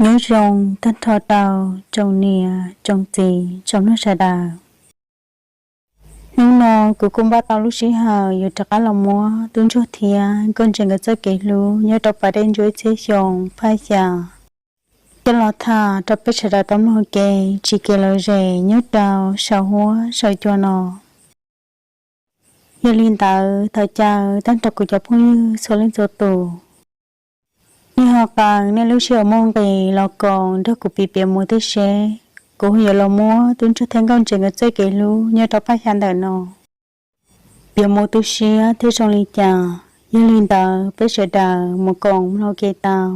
Nyob zoo tag nrho rau tsoom niam tsoom txiv tsoom mloog sawv daws. Hnub no kuv kuj npaj tau lub sij hawm yuav rov qab los muab Tub Ntsuag thiab Nkauj Ntses nkawd txoj kev hlub nyob rau pas dej ntsuab ib txhiab xyoo phaj xya coj los tham rau peb sawv daws tau mloog ua ke tsis kev lom zem nyob rau saum huab saum cua no. Yog li ntawd thov caw tag nrho kuv cov phooj ywg txhua leej txhua tus, nej ho qee nej lub sij hawm muaj nqis los koom nrog kuv piav piav mus thiab seb kuv ho yuav los muab Tub Ntsuag thiab Nkauj Ntses nkawd txoj kev hlub nyob rau phaj xya ntawm no piav mus tu siab thiab zoo li cas. Yog li ntawd peb sawv daws mus koom mloog ua ke tau.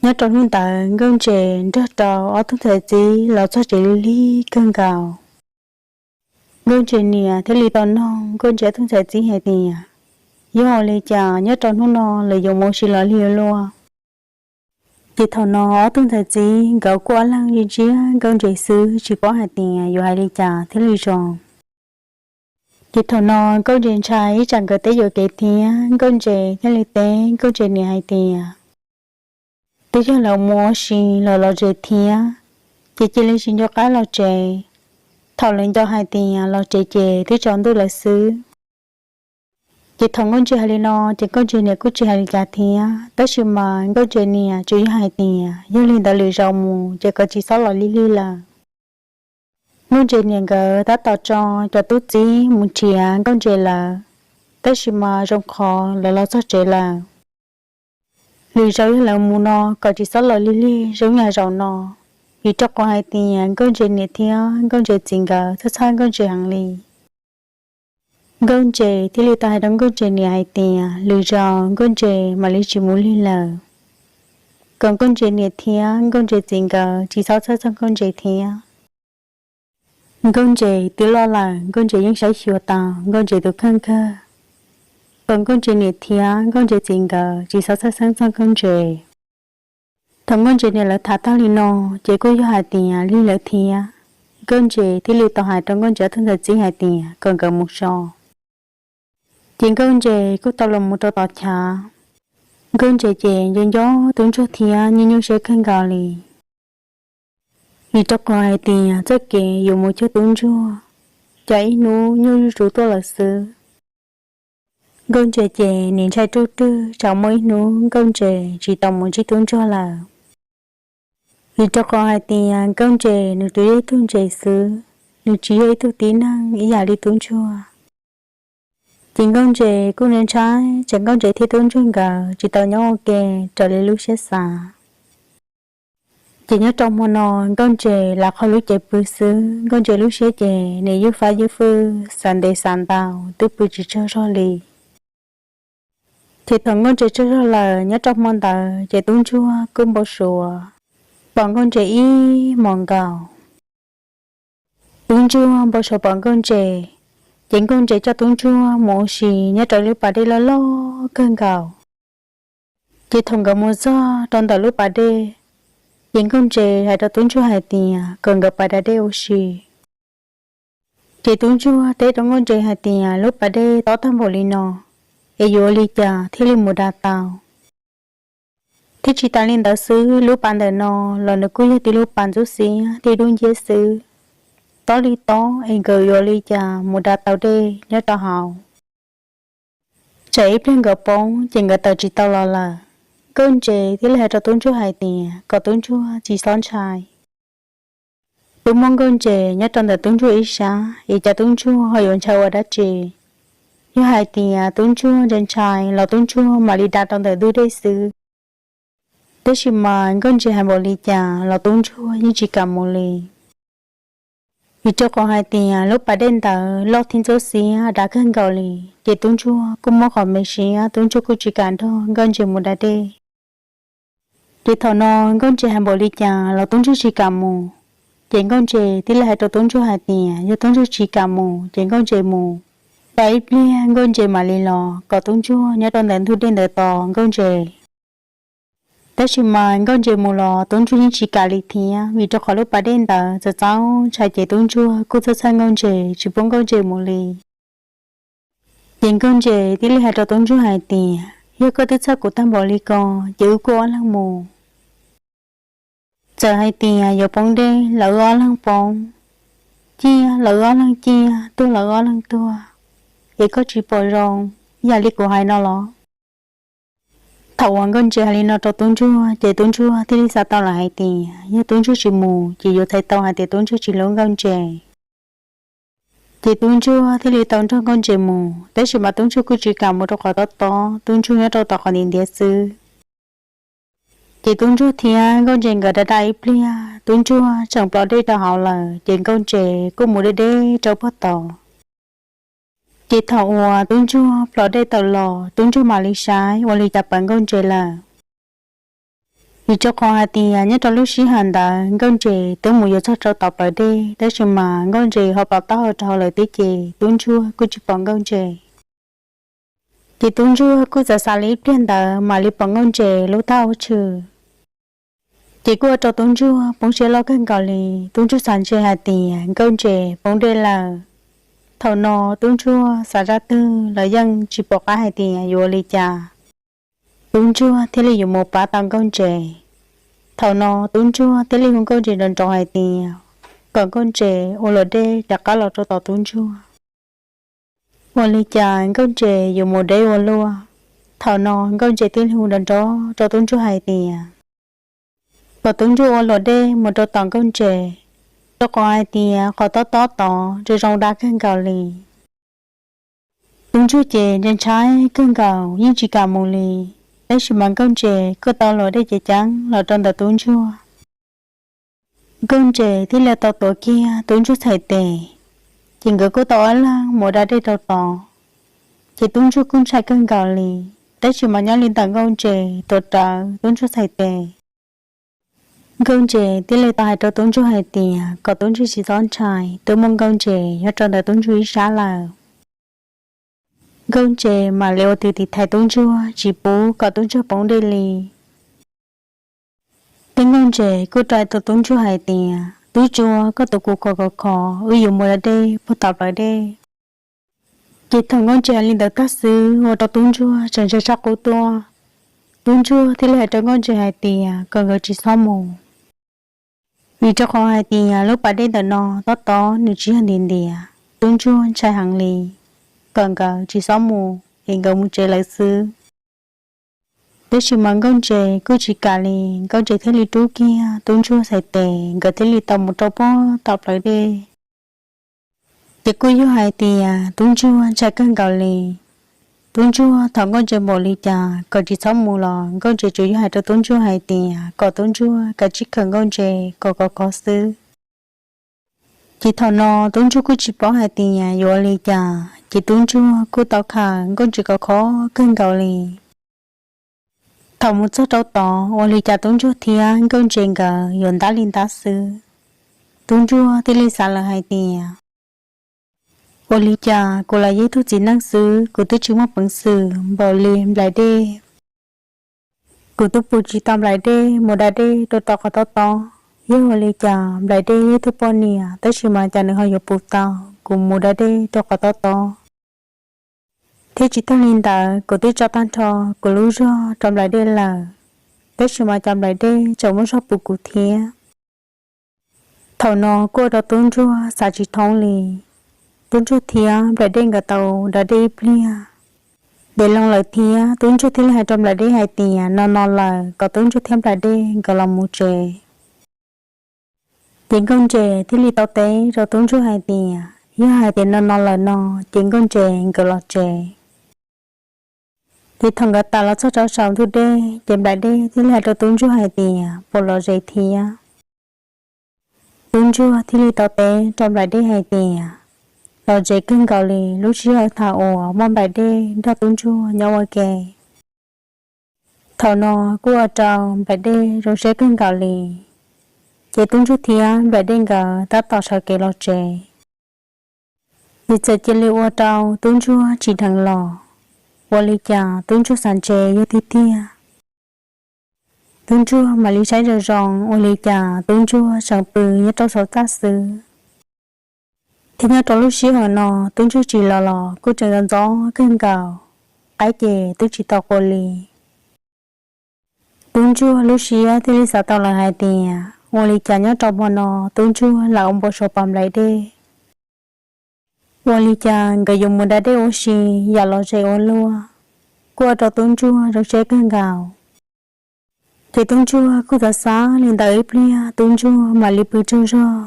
Nyob rau hnub ntawd Nkauj Ntses nrog rau ob tug ntxhais txib los txog tsev lig lig kawg nkaus. Nkauj Ntses niam thiaj li tau noog Nkauj Ntses ob tug ntxhais txib hais tias, yog ua li cas nyob rau hnub no lawv yuav mus ua si los lig ua luaj? Ces thaum no ob tug ntxhais txib nkawd kuj ob leeg ntsia ntsia Nkauj Ntses xwb tsis paub hais tias yuav hais li cas thiaj li zoo. Ces thaum no Nkauj Ntses ntshai ib tsam nkawd teb yuam kev thiab Nkauj Ntses thiaj li teb Nkauj Ntses niam hais tias, twb yog lawv mus ua si los los tsev thiab, ces cia li tsis nco qab los tsev. Thaum lawv nco hais tias los tsev ces twb tsaus ntuj lawm xwb. Ces thaum Nkauj Ntses hais li no ces Nkauj Ntses niam kuj tsis hais li cas thiab, tab sis mas Nkauj Ntses niam tsuas yog hais tias yog li ntawd lwm zaus mus ces koj tsis txhob los lig lig lawm. Nkauj Ntses niam nkawd tab tom tso cov tub txib mus nrhiav Nkauj Ntses lawm, tab sis mas zoo qhov lawv los txog tsev lawm. Lwm zaus yog lawv mus no kom tsis txhob los lig lig zoo yam zaum no, vim rau qhov hais tias Nkauj Ntses niam thiab Nkauj Ntses txiv nkawd txhawj txhawj Nkauj Ntses heev li. Nkauj Ntses thiaj li tau hais rau Nkauj Ntses niam hais tias lwm zaus Nkauj Ntses mam li tsis mus lig lawm, kom Nkauj Ntses niam thiab Nkauj Ntses txiv nkawd tsis txhob txhawj txog Nkauj Ntses thiab. Nkauj Ntses twb loj lawm, Nkauj Ntses yeej saib xyuas tau Nkauj Ntses tus kheej kawg, kom Nkauj Ntses niam thiab Nkauj Ntses txiv nkawd tsis txhob txhawj xeeb txog Nkauj Ntses. Thaum Nkauj Ntses niam lawv tham tag li no, ces kuj yog hais tias lig lawm thiab, Nkauj Ntses thiaj li tau hais rau Nkauj Ntses ob tug ntxhais txib hais tias kom nkawd mus so. Ces Nkauj Ntses kuj tau los mus rau tom chav. Nkauj Ntses ces nco nco Tub Ntsuag thiab nyuaj nyuaj siab kawg nkaus li, vim rau qhov hais tias txoj kev yuav mus cuag Tub Ntsuag, cas ib hnub nyuaj zuj zus tuaj lawm xwb. Nkauj Ntses ces nim ntshai ruj rwg tsam muaj ib hnub Nkauj Ntses tsis tau mus ntsib Tub Ntsuag lawm, vim rau qhov hais tias Nkauj Ntses nws tsuas yog ib tug ntses xwb, nws tsis yog ib tug tib neeg ib yam li Tub Ntsuag. Ces Nkauj Ntses kuj ntshai tsam Nkauj Ntses thiab Tub Ntsuag nkawd tsis tau nyob ua ke raws li lub siab xav. Ces nyob rau hmo no Nkauj Ntses lam qhov lub cev pw xwb, Nkauj Ntses lub siab ces nim ywj fab ywj fwj xav ntev xav ntau twb pw tsis tsaug zog li. Ces thaum Nkauj Ntses tsaug zog lawm nyob rau hmo ntawd ces Tub Ntsuag kuj npau suav pom Nkauj Ntses ib hmos nkaus. Tub Ntsuag npau suav pom Nkauj Ntses, ces Nkauj Ntses coj Tub Ntsuag mus ua si nyob rau lub pas dej loj loj kawg nkaus. Ces thaum nkawd mus txog rau ntawm lub pas dej, ces Nkauj Ntses hais rau Tub Ntsuag hais tias kom nkawd pais da dej ua si. Ces Tub Ntsuag teb rau Nkauj Ntses hais tias lub pas dej tob tag npaum li no, es yuav ua li cas thiaj li mus da tau? Thiab tsis tas li ntawd xwb, lub pas ntawm no los nws kuj yog tib lub pas ntxub xiab thiab dub nciab xwb, tob li tob es nkawd yuav ua li cas mus da tau dej nyob rau hauv? Tsam ib pliag nkawd poob ces nkawd tawm tsis tau los lawm. Nkauj Ntses thiaj li hais rau Tub Ntsuag hais tias kom Tub Ntsuag tsis txhob ntshai, twb muaj Nkauj Ntses nyob rau ntawm Tub Ntsuag ib sab es cas Tub Ntsuag ho yuav ntshai ua dab tsi? Yog hais tias Tub Ntsuag ntshai ntshai los Tub Ntsuag mam li da rau ntawm ntug dej xwb. Tab sis mas Nkauj Ntses hais npaum li cas los Tub Ntsuag yeej tsis kam mus li, vim rau qhov hais tias lub pas dej ntawd loj thiab ntxub xiab dav kawg nkaus li. Ces Tub Ntsuag kuj muab qhov me siab, Tub Ntsuag kuj tsis kam nrog Nkauj Ntses mus da dej. Ces thaum no Nkauj Ntses hais npaum li cas los Tub Ntsuag tsis kam mus. Ces Nkauj Ntses thiaj li hais rau Tub Ntsuag hais tias yog Tub Ntsuag tsis kam mus ces Nkauj Ntses mus, cas ib pliag Nkauj Ntses mam li los kom Tub Ntsuag nyob rau ntawm ntug dej ntawd tos Nkauj Ntses. Tab sis mas Nkauj Ntses mus los Tub Ntsuag yeej tsis kam li thiab, vim rau qhov lub pas dej ntawd txaus txaus ntshai ces Tub Ntsuag kuj txhawj txhawj Nkauj Ntses tsis pub Nkauj Ntses mus li. Ces Nkauj Ntses thiaj li hais rau Tub Ntsuag hais tias Yog koj twb txhawj kuv tag npaum li ko, ces wb kuj ob leeg mus. Txawm hais tias yuav poob dej los wb ob leeg poob, ciaj los wb ob leeg ciaj, tuag los wb ob leeg tuag, es koj tsis pom zoo ib yam li kuv hais no los? Thaum uas Nkauj Ntses hais li no rau tub ntsuag ces tub ntsuag thiaj li xav tau lawm hais tias yog tub ntsuag tsis mus ces yuav txhais tau hais tias tub ntsuag tsis hlub Nkauj Ntses. Ces tub ntsuag thiaj li tau nrog Nkauj Ntses mus, tab sis mas tub ntsuag kuj tsis kam mus rau qhov tob tob, tub ntsuag nyob rau tom qhov ntiav ntiav xwb. Ces tub ntsuag thiab Nkauj Ntses nkawd da da ib pliag, tub ntsuag tseem plos dej rau hauv lawm, ces Nkauj Ntses kuj mus deb deb rau pog tod. Ces thaum uas tub ntsuag plos dej tawm los, tub ntsuag mam li saib ua li cas pom Nkauj Ntses lawm. Vim rau qhov hais tias nyob rau lub sij hawm ntawd Nkauj Ntses twb mus yuav txog rau tom plawv dej, tab sis mas Nkauj Ntses ho pom taub hau rau hauv lawm thiab, ces tub ntsuag kuj tsis pom Nkauj Ntses. Ces tub ntsuag kuj xav xav li ib pliag ntawd mam li pom Nkauj Ntses lub taub hau tshwm. Ces kuj ua rau tub ntsuag poob siab loj kawg nkaus li. Tub ntsuag xav ntshe hais tias Nkauj Ntses poob dej lawm. Thaum no tub ntsuag xav zaj twg los yeej tsis pom qab hais tias yuav ua li cas tub ntsuag thiaj li yuav mus pab tau Nkauj Ntses. Thaum no tub ntsuag thiaj li hu Nkauj Ntses nrov nrov hais tias kom Nkauj Ntses ua luam dej rov qab los rau tom tub ntsuag. Ua li cas Nkauj Ntses yuav mus deb ua luaj. Thaum no Nkauj Ntses thiaj li hu nrov nrov rau tub ntsuag hais tias kom tub ntsuag ua luam dej mus rau tom Nkauj Ntses, rau qhov hais tias qhov tob tob tod zoo zoo dab kawg nkaus li. Tub ntsuag ces ntshai ntshai kawg nkaus yeej tsis kam mus li, tab sis mas Nkauj Ntses kuj tau luam dej ceev ceev los rau ntawm tub ntsuag. Nkauj Ntses thiaj li tau tuav kiag tub ntsuag txhais tes, ces nkawd kuj tau ob leeg mus da dej rau tod. Ces tub ntsuag kuj ntshai kawg nkaus li, tab sis mas nyob li ntawm Nkauj Ntses tuav rawv tub ntsuag txhais tes. Nkauj Ntses thiaj li tau hais rau tub ntsuag hais tias kom tub ntsuag tsis txhob ntshai, twb muaj Nkauj Ntses nyob rau ntawm tub ntsuag ib sab lawm. Nkauj Ntses mam li ua tus tiv thaiv tub ntsuag tsis pub kom tub ntsuag poob dej li. Thiab Nkauj Ntses kuj rau tub ntsuag hais tias, tub ntsuag, koj tuav kuv khov khov khov, wb yuav mus da dej puag tom plawv dej. Ces thaum Nkauj Ntses hais li ntawd tag xwb ua rau tub ntsuag tseem ntshai tshaj qub tuaj. Tub ntsuag thiaj li hais rau Nkauj Ntses hais tias kom nkawd tsis txhob mus, vim rau qhov hais tias lub pas dej ntawm no tob tob nws tsis yog ntiav ntiav, tub ntsuag ntshai heev li, kom nkawd tsis txhob mus es nkawd mus tsev lawv xwb. Tab sis mas Nkauj Ntses kuj tsis kam li, Nkauj Ntses thiaj li rub kiag tub ntsuag txhais tes, nkawd thiaj li tau mus rau puag tom plawv dej. Ces kuj yog hais tias tub ntsuag ntshai kawg nkaus li. Tub ntsuag thov Nkauj Ntses npaum li cas kom tsis txhob mus los Nkauj Ntses tsuas yog hais rau tub ntsuag hais tias kom tub ntsuag kav tsij khawm Nkauj Ntses kom khov khov xwb. Ces thaum no tub ntsuag kuj tsis paub hais tias yuav ua li cas, ces tub ntsuag kuj tau khawm Nkauj Ntses kom khov kawg nkaus li. Thaum mus txog rau tod ua li cas tub ntsuag thiab Nkauj Ntses nkawd yuav ntab li ntab xwb. Tub ntsuag thiaj li xav lawm hais tias, ua li cas kuv los yog ib tug txiv neej xwb, kuv twb tsis muaj peev xwm npaum li nplaim dej. Kuv twb pus tsis tau nplaim dej mus da dej rau tom qhov tob tob. Yog ua li cas nplaim dej yog ib tug poj niam tab sis mas cas nws ho yuav pus tau kuv mus da dej rau qhov tob tob? Thiab tsis tag li ntawd, kuv twb tso tag nrho kuv lub zog rau nplaim dej lawm, tab sis mas cas nplaim dej tseem muaj zog pus kuv thiab. Thaum no kuj ua rau tub ntsuag xav tsis thoob li. Tub ntsuag thiab nplaim dej nkawd tau da dej ib pliag, ntev loo lawm thiab, tub ntsuag thiaj li hais rau nplaim dej hais tias no no lawm kom tub ntsuag thiab nplaim dej nkawd los mus tsev. Ces Nkauj Ntses thiaj li tau teb rau tub ntsuag hais tias yog hais tias no no lawm no, ces Nkauj Ntses nkawd los tsev. Ces thaum nkawd tawm los txog rau saum ntug dej, ces nplaim dej thiaj li hais rau tub ntsuag hais tias puas lom zem thiab? Tub ntsuag thiaj li tau teb rau nplaim dej hais tias lom zem kawg nkaus li, lub sij hawm thaum uas muaj nplaim dej nrog tub ntsuag nyob ua ke. Thaum no kuj ua rau nplaim dej zoo siab kawg nkaus li. Ces tub ntsuag thiab nplaim dej nkawd tab tom sawv kev los tsev. Ces txawm cia li ua rau tub ntsuag tsim dheev los, ua li cas tub ntsuag xav ntshe yog tiag tiag. Tub ntsuag mam li saib zoo zoo, ua li cas tub ntsuag tseem pw nyob rau saum txaj xwb. Thiab nyob rau lub sij hawm no tub ntsuag tsim los los kuj tseem ntxov ntxov kawg nkaus. qaib ces twb tsis tau quas li. Tub ntsuag lub siab thiaj li xav tau lawm hais tias ua li cas nyob rau hmo no tub ntsuag lam ua npau suav pom nplaim dej. Ua li cas nkawd yuav mus da dej ua si yam los zem ua luaj, kuj ua rau tub ntsuag zoo siab kawg nkaus. Ces tub ntsuag kuj xav xav li ntawd ib pliag tub ntsuag mam li pw tsaug zog.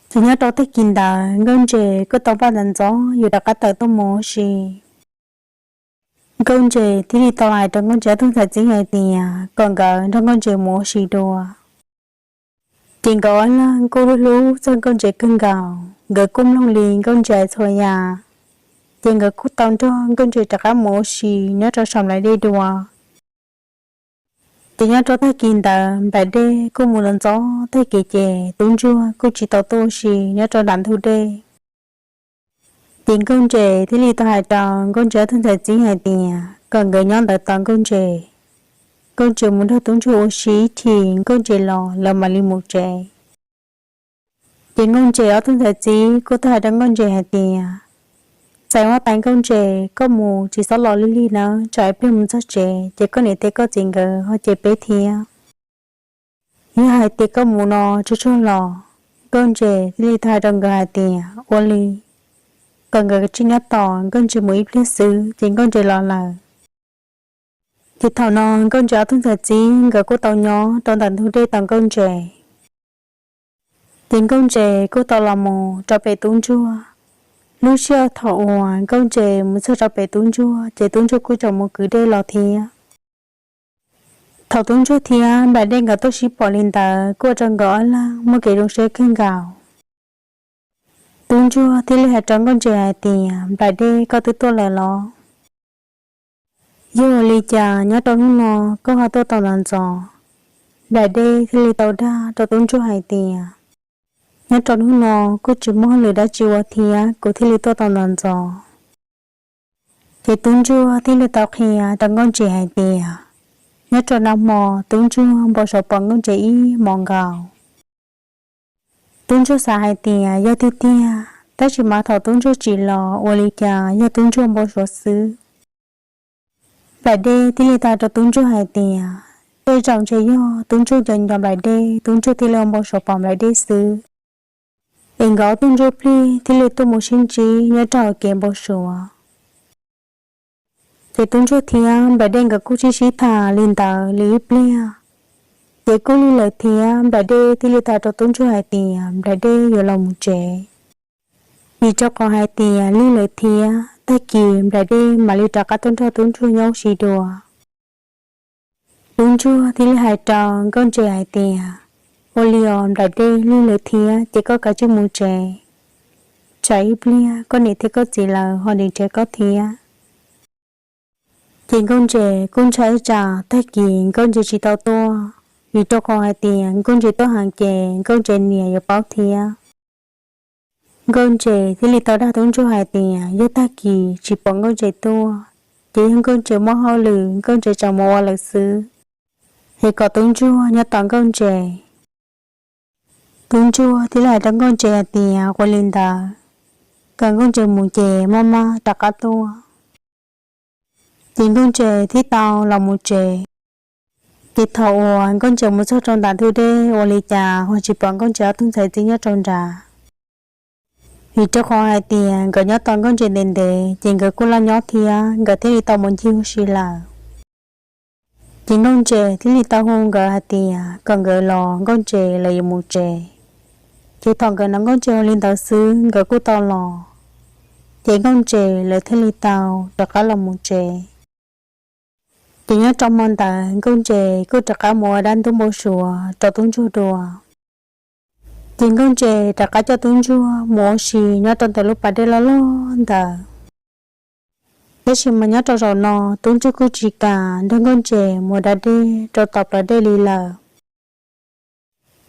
Ces nyob rau tag kis ntawd Nkauj Ntses kuj tau npaj ntxov ntxov yuav rov qab tawm tuaj mus ua si. Nkauj Ntses thiaj li tau hais rau Nkauj Ntses ob tug ntxhais txib hais tias kom nkawd nrog Nkauj Ntses mus ua si dua. Ces nkawd ob leeg kuj hlub hlub txog Nkauj Ntses kawg nkaus, nkawd kuj mloog li Nkauj Ntses hais txhua yam. Ces nkawd kuj tau nrog Nkauj Ntses rov qab mus ua si nyob rau saum nplaim dej dua. Ces nyob rau tag kis ntawd nplaim dej kuj mus ntxov ntxov tag kis ces tub ntsuag kuj tsis tau tuaj ua si nyob rau nram ntug dej. Ces Nkauj Ntses thiaj li tau hais rau Nkauj Ntses ob tug ntxhais txib hais tias kom nkawd nyob ntawd tos Nkauj Ntses, Nkauj Ntses mus nrog tub ntsuag ua si ib chim Nkauj Ntses los lawv mam li mus tsev. Ces Nkauj Ntses ob tug ntxhais txib kuj tau hais rau Nkauj Ntses hais tias txawm huab tais Nkauj Ntses koj mus tsis txhob los lig lig nawb, tsam ib pliag mus txog tsev ces koj niam thiab koj txiv nkawd ho cem peb thiab. Yog hais tias koj mus no tsuag tsuag los. Nkauj Ntses thiaj li tau hais rau nkawd hais tias ua li, kom nkawd tseem nyob tos Nkauj Ntses mus ib pliag xwb ces Nkauj Ntses los lawm. Ces thaum no Nkauj Ntses ob tug ntxhais txib nkawd kuj tau nyob rau ntawm ntug dej tos Nkauj Ntses. Ces Nkauj Ntses kuj tau los mus rau pem tub ntsuag. Lub sij hawm thaum uas Nkauj Ntses mus txog rau pem tub ntsuag ces tub ntsuag kuj tseem mus kwv dej los thiab. Thaum tub ntsuag thiab nplaim dej nkawd tuaj sib pom li ntawd kuj ua rau nkawd ob leeg muaj kev zoo siab kawg nkaus. Tub ntsuag thiaj li hais rau Nkauj Ntses hais tias nplaim dej, koj twb tuaj lawm los? Yog ua li cas nyob rau hnub no koj ho tuaj tau ntxov ntxov? Nplaim dej thiaj li tau dag rau tub ntsuag hais tias nyob rau hnub no kuj tsis muaj hauj lwm dab tsi ua thiab kuv thiaj li tuaj tau ntxov ntxov. Ces tub ntsuag thiaj li tau qhia rau Nkauj Ntses hais tias nyob rau nag hmo tub ntsuag npau suav pom Nkauj Ntses ib hmos nkaus. Tub ntsuag xav hais tias yog tiag tiag, tab sis mas thaum tub ntsuag tsim los ua li cas yog tub ntsuag npau suav xwb. Nplaim dej thiaj li tau hais rau tub ntsuag hais tias tej zaum ntshe yog tub ntsuag nco nco nplaim dej, tub ntsuag thiaj li ua npau suav pom nplaim dej xwb. Es nkawd ob tug ntsuj plig thiaj li tuaj mus sib ntsib nyob rau hauv kev npau suav. Ces tub ntsuag thiab nplaim dej nkawd kuj sib sib tham li ntawd li ib pliag, ces kuj lig lawm thiab. Nplaim dej thiaj li tau hais rau tub ntsuag hais tias nplaim dej yuav los mus tsev, vim rau qhov hais tias lig lawm thiab, tag kis nplaim dej mam li rov qab tuaj nrog tub ntsuag nyob ua si dua. Tub ntsuag thiaj li hais rau Nkauj Ntses hais tias ua li os, nplaim dej lig lawm thiab ces koj kav tsij mus tsev, tsam ib pliag koj niam thiab koj txiv lawv ho nrhiav koj thiab. Ces Nkauj Ntses kuj ntshai tsam tag kis Nkauj Ntses tsis tau tuaj, vim rau qhov hais tias Nkauj Ntses tuaj heev ces Nkauj Ntses niam yuav paub thiab. Nkauj Ntses thiaj li tau dag tub ntsuag hais tias yog tag kis tsis pom Nkauj Ntses tuaj, ces yog Nkauj Ntses muaj hauj lwm Nkauj Ntses tseem mus ua lawm xwb, es kom tub ntsuag nyob tos Nkauj Ntses. Tub ntsuag thiaj li hais rau Nkauj Ntses hais tias ua li ntawd, kom Nkauj Ntses mus ces maj maj rov qab tuaj. Ces Nkauj Ntses thiaj tau los mus tsev. Ces thaum uas Nkauj Ntses mus txog rau nram ntug dej ua li cas ho tsis pom Nkauj Ntses ob tug ntxhais txib nyob rau nrad, vim rau qhov hais tias nkawd nyob tos Nkauj Ntses ntev ntev ces nkawd kuj laj nyob thiab, nkawd thiaj li tau mus ncig ua si lawm. Ces Nkauj Ntses thiaj li tau hu nkawd hais tias kom nkawd los, Nkauj Ntses lawv yuav mus tsev. Ces thaum nkawd hnov Nkauj Ntses hu li ntawd xwb nkawd kuj tau los. Ces Nkauj Ntses lawv thiaj li tau rov qab los mus tsev. Ces nyob rau hmo ntawd Nkauj Ntses kuj rov qab mus ua dab ntub npau suav rau tub ntsuag dua. Ces Nkauj Ntses rov qab coj tub ntsuag mus ua si nyob rau ntawm lub pas dej loj loj ntawd. Tab sis mas nyob rau zaum no tub ntsuag kuj tsis kam nrog Nkauj Ntses mus da dej rau tom plawv dej li lawm.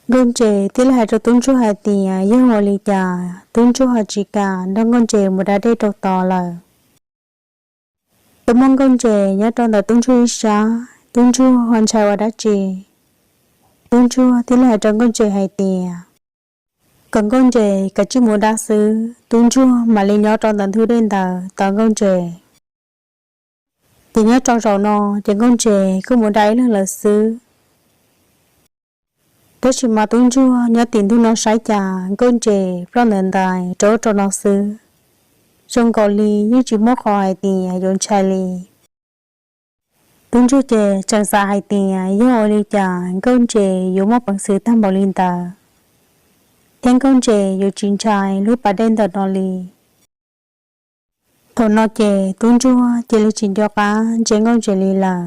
Nkauj Ntses thiaj li hais rau tub ntsuag hais tias yog ua li cas tub ntsuag ho tsis kam nrog Nkauj Ntses mus da dej rau tod lawm. Twb muaj Nkauj Ntses nyob rau ntawm tub ntsuag ib sab, tub ntsuag ho ntshai ua dab tsi? Tub ntsuag thiaj li hais rau Nkauj Ntses hais tias kom Nkauj Ntses kav tsij mus da xwb, tub ntsuag mam li nyob rau ntawm ntug dej ntawd tos Nkauj Ntses. Ces nyob rau zaum no ces Nkauj Ntses kuj mus da ib leeg lawm xwb. Tab sis mas tub ntsuag nyob tim ntug no saib cas Nkauj Ntses ploj ntawm ntais rau ub rau no xwb, zoo nkaus li yeej tsis muaj qhov hais tias yuav ntshai li. Tub ntsuag ces tseem xav hais tias yog ua li cas Nkauj Ntses yuav muaj peev xwm tag npaum li ntawd, thiab Nkauj Ntses yuav tsis ntshai lub pas dej ntawm no li. Thaum no ces tub ntsuag cia li tsis nco qab ntsia Nkauj Ntses li lawm.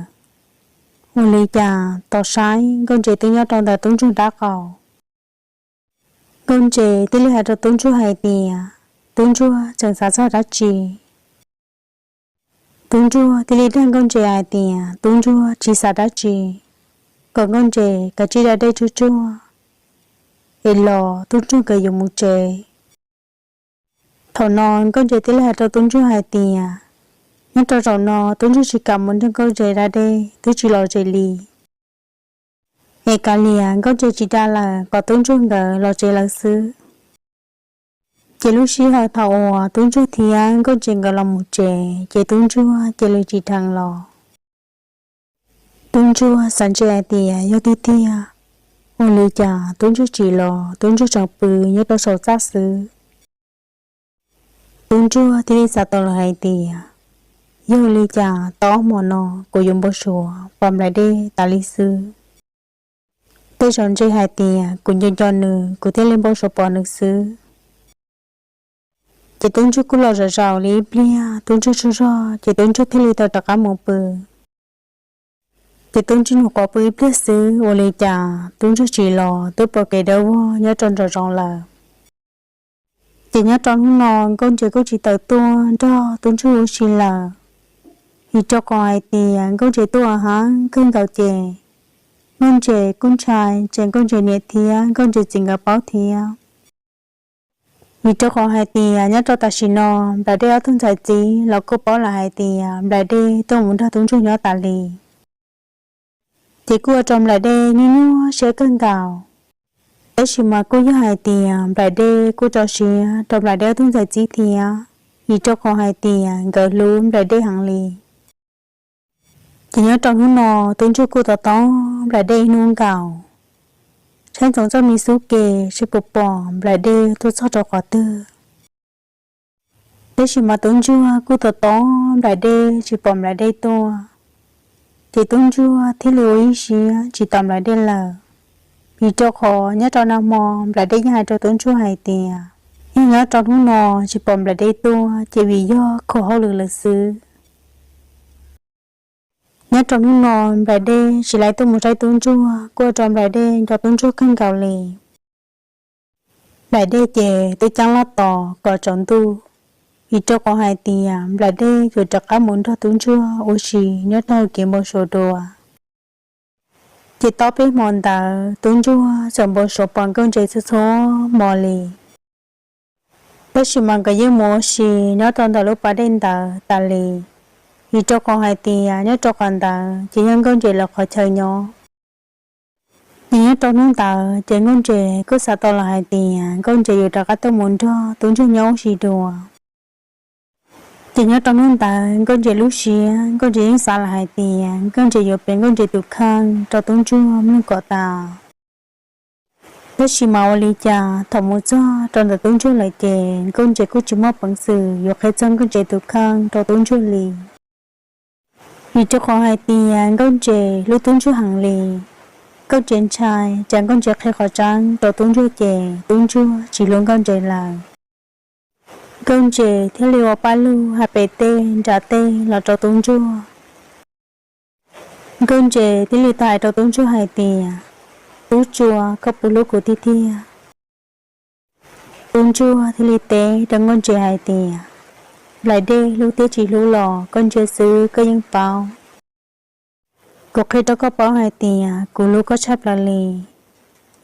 Ua li cas tos saib Nkauj Ntses twb nyob rau ntawm tub ntsuag nraub qaum. Nkauj Ntses thiaj li hais rau tub ntsuag hais tias, tub ntsuag tseem xav txog dab tsi? Tub ntsuag thiaj li dag Nkauj Ntses hais tias tub ntsuag tsis xav dab tsi, kom Nkauj Ntses kav tsij da dej tsuag tsuag es los tub ntsuag nkawd yuav mus tsev. Thaum no Nkauj Ntses thiaj li hais rau tub ntsuag hais tias, nyob rau zaum no tub ntsuag tsis kam mus nrog Nkauj Ntses da dej twb tsis los tsev li. Es kav liam Nkauj Ntses tsis da lawm kom tub ntsuag nkawd los tsev lawm xwb. Ces lub sij hawm thaum uas tub ntsuag thiab Nkauj Ntses nkawd los mus tsev ces tub ntsuag cia li tsis dheev los. Tub ntsuag xav ntshe hais tias yog tiag tiag, ua li cas tub ntsuag tsis los, tub ntsuag tseem pw nyob rau saum txaj xwb. Tub ntsuag thiaj li xav tau lawm hais tias, yog li cas tau ob hmo no kuv yuav npau suav pom nplaim dej tas li xwb. Tej zaum ntse hais tias kuv nco nco nws kuv thiaj li npau suav pom nws xwb. Ces tub ntsuag kuj los zom zaws li ib pliag, tub ntsuag tsaug zog ces tub ntsuag thiaj li tau rov qab mus pw. Ces tub ntsuag nyuam qhuav pw ib pliag xwb ua li cas tub ntsuag tsis los twb pom kev dawb vog nyob rau nraum zoov lawm. Ces nyob rau hnub no Nkauj Ntses kuj tsis tawm tuaj nrog tub ntsuag ua si lawm, vim rau qhov hais tias Nkauj Ntses tuaj heev kawg nkaus ces Nkauj Ntses kuj ntshai ces Nkauj Ntses niam thiab Nkauj Ntses txiv nkawd paub thiab. Vim rau qhov hais tias nyob rau tam sim no nplaim dej ob tug ntxhais txiv los kuj paub lawm hais tias nplaim dej tuaj mus nrog tub ntsuag nyob tas li. Ces kuj ua rau nplaim dej nyuaj nyuaj siab kawg nkaus. Tab sis mas kuj yog hais tias nplaim dej kuj tso siab rau nplaim dej ob tug ntxhais txiv thiab, vim rau qhov hais tias nkawd hlub nplaim dej heev li. Ces nyob rau hnub no tub ntsuag kuj tos tos nplaim dej ib hnub nkaus, saib ntsoov txoj me xub ke seb puas pom nplaim dej tuaj txog rau qhov twg. Tab sis mas tub ntsuag kuj tos tos nplaim dej tsis pom nplaim dej tuaj, ces tub ntsuag thiaj li ua ib siab tsis tos nplaim dej lawm. Vim rau qhov nyob rau nag hmo nplaim dej yeej hais rau tub ntsuag hais tias, yog nyob rau hnub no tsis pom nplaim dej tuaj ces vim yog kho hauj lwm lawm xwb. Nyob rau hnub no nplaim dej tsis lais tuaj mus saib tub ntsuag kuj ua rau nplaim dej nco tub ntsuag kawg nkaus li. Nplaim dej ces twb caab laj tos kom tsaus ntuj, vim rau qhov hais tias nplaim dej yuav rov qab mus nrog tub ntsuag ua si nyob rau hauv kev npau suav dua. Ces tau peb hmo ntawd tub ntsuag txawm npau suav pom Nkauj Ntses txhua txhua hmo li. Tab sis mas nkawd yeej mus ua si nyob rau ntawm lub pas dej ntawd tas li, vim rau qhov hais tias nyob rau qhov ntawd ces yog Nkauj Ntses lawv qhov chaw nyob. Ces nyob rau hnub ntawd ces Nkauj Ntses kuj xav tau lawm hais tias Nkauj Ntses yuav rov qab tuaj mus nrog tub ntsuag nyob ua si dua. Ces nyob rau hnub ntawd Nkauj Ntses lub siab, Nkauj Ntses yeej xav lawm hais tias Nkauj Ntses yuav piav Nkauj Ntses tus kheej rau tub ntsuag mloog kom tas. Tab sis mas ua li cas thaum mus txog rau ntawm tub ntsuag lawm ces Nkauj Ntses kuj tsis muaj peev xwm yuav qhia txog Nkauj Ntses tus kheej rau tub ntsuag li. Vim rau qhov hais tias Nkauj Ntses hlub tub ntsuag heev li, Nkauj Ntses ntshai tsam Nkauj Ntses qhia qhov tseeb rau tub ntsuag ces tub ntsuag tsis hlub Nkauj Ntses lawm. Nkauj Ntses thiaj li ua paj lug hais pem tej nram tej los rau tub ntsuag. Nkauj Ntses thiaj li tau hais rau tub ntsuag hais tias, tub ntsuag, koj puas hlub kuv tiag tiag? Tub ntsuag thiaj li teb rau Nkauj Ntses hais tias, nplaim dej hlub thiab tsis hlub los koj ntsia xwb koj yeej paub. Kuv qhia rau koj paub hais tias kuv hlub koj tshaj plaws li.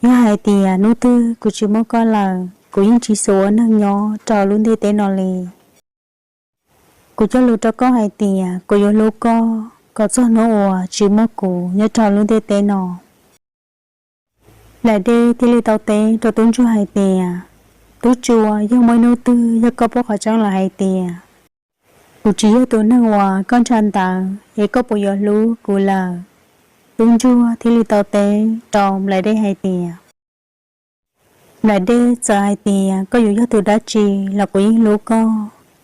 Yog hais tias hnub twg kuv tsis muaj koj lawm kuv yeej tsis xav ua neeg nyob rau lub ntiaj teb no li. Kuv cog lus rau koj hais tias kuv yuav hlub koj kom txog hnub uas tsis muaj kuv nyob rau lub ntiaj teb no. Nplaim dej thiaj li tau teb rau tub ntsuag hais tias, Tub Tsua, yog muaj ib hnub twg yog koj paub qhov tseeb lawm hais tias kuv tsis yog tus neeg uas koj ntshaw ntawd es koj puas yuav hlub kuv lawm? Tub Ntsuag thiaj li tau teb rau Nplaim Dej hais tias, Nplaim Dej, txawm hais tias koj yuav yog tus dab tsi los kuv yeej hlub koj,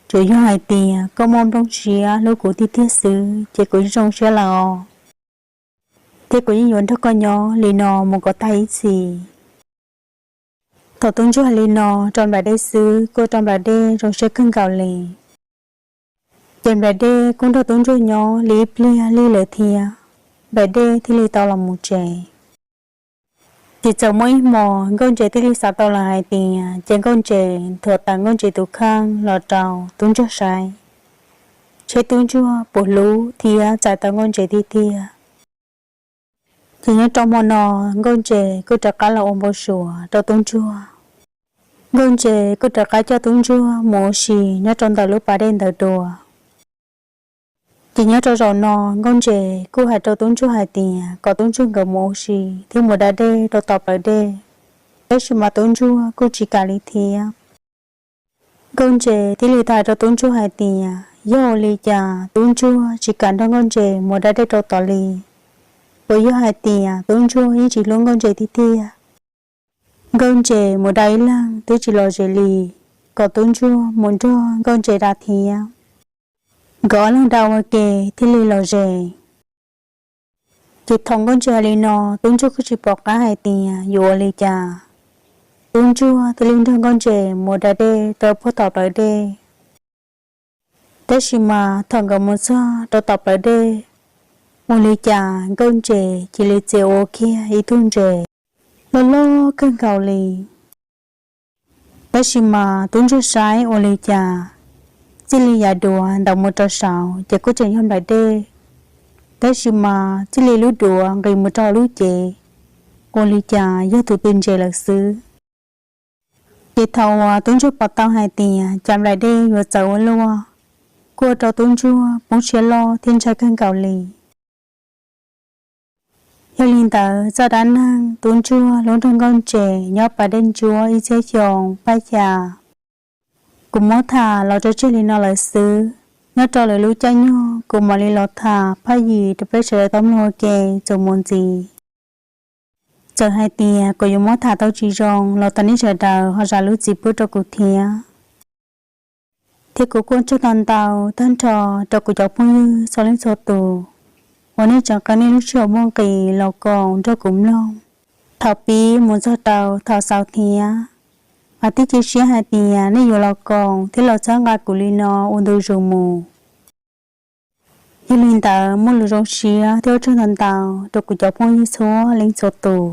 tsuas yog hais tias koj muaj nplooj siab hlub kuv tiag tiag xwb ces kuv yeej zoo siab lawm os. Thiab kuv yeej yuav nrog koj nyob li no mus kom tag ib txhis. Thaum Tub Ntsuag hais li no rau Nplaim Dej xwb kuj ua rau Nplaim Dej zoo siab kawg nkaus li. Ces Nplaim Dej kuj nrog Tub Ntsuag nyob li ib pliag lig lawm thiab, Nplaim Dej thiaj li tau los mus tsev. Ces txawm muaj ib hmos Nkauj Ntses thiaj li xav tau lawm hais tias ces Nkauj Ntses nthuav tawm Nkauj Ntses tus kheej los rau Tub Ntsuag saib, seb Tub Ntsuag puas hlub thiab txais tau Nkauj Ntses tiag tiag. Ces nyob rau hmo no Nkauj Ntses kuj rov qab los ua npau suav rau Tub Ntsuag. Nkauj Ntses kuj rov qab coj Tub Ntsuag mus ua si nyob rau ntawm lub pas dej ntawd dua. Ces nyob rau zaum no Nkauj Ntses kuj hais rau Tub Ntsuag hais tias kom Tub Ntsuag nkawd mus ua si thiab mus da dej rau tom plawv dej, tab sis mas Tub Ntsuag kuj tsis kam li thiab. Nkauj Ntses thiaj li tau hais rau Tub Ntsuag hais tias yog ua li cas Tub Ntsuag tsis kam nrog Nkauj Ntses mus da dej rau tod li? Puas yog hais tias Tub Ntsuag yeej tsis hlub Nkauj Ntses tiag tiag? Nkauj Ntses mus da ib leeg twb tsis lom zem li, kom Tub Ntsuag mus nrog Nkauj Ntses da thiab. Nkawd ob leeg da ua ke thiaj li lom zem. Ces thaum Nkauj Ntses hais li no Tub Ntsuag kuj tsis pom qab hais tias yuav ua li cas, Tub Ntsuag thiaj li nrog Nkauj Ntses mus da dej rau puag tom plawv dej. Tab sis mas thaum nkawd mus txog rau tom plawv dej, ua li cas Nkauj Ntses cia li txia ua kiag ib tug ntses loj loj kawg nkaus li. Tab sis mas Tub Ntsuag saib ua li cas txij li yav duav ntawd mus rau saud ces kuj tseem yog nplaim dej, tab sis mas txij li lub duav nqis mus rau lub cev, ua li cas yog tus tw ntses lawm xwb. Ces thaum uas Tub Ntsuag pom tau hais tias cas nplaim dej yuav txawv ua luaj, kuj ua rau Tub Ntsuag poob siab loj thiab ntshai kawg nkaus li. Yog li ntawd txoj dab neeg Tub Ntsuag hlub nrog Nkauj Ntses nyob pas dej ntsuab ib txhiab xyoo paj xya, kuv muab tham los rau tseg li no lawm xwb. Nyob rau lwm lub caij nyoog kuv mam li los tham phaj yim rau peb sawv daws tau mloog ua ke txuas mus ntxiv. Txawm hais tias kuv yuav muab tham tau tsis zoo los thov nej sawv daws ho zam lub txim pub rau kuv thiab. Thiab kuv kuj ua tsaug ntau ntau tag nrho rau kuv cov phooj ywg txhua leej txhua tus uas nej tseem qee nej lub sij hawm muaj nqis los koom nrog kuv mloog thaum pib mus txog rau thaum xaus thiab. Vam thiab cia siab hais tias nej yuav los koom thiab los txhawb nqa kuv li no ua ntu zus mus. Yog li ntawd muaj lus zoo siab thiab ua tsaug ntau ntau rau kuv cov phooj ywg txhua leej txhua tus.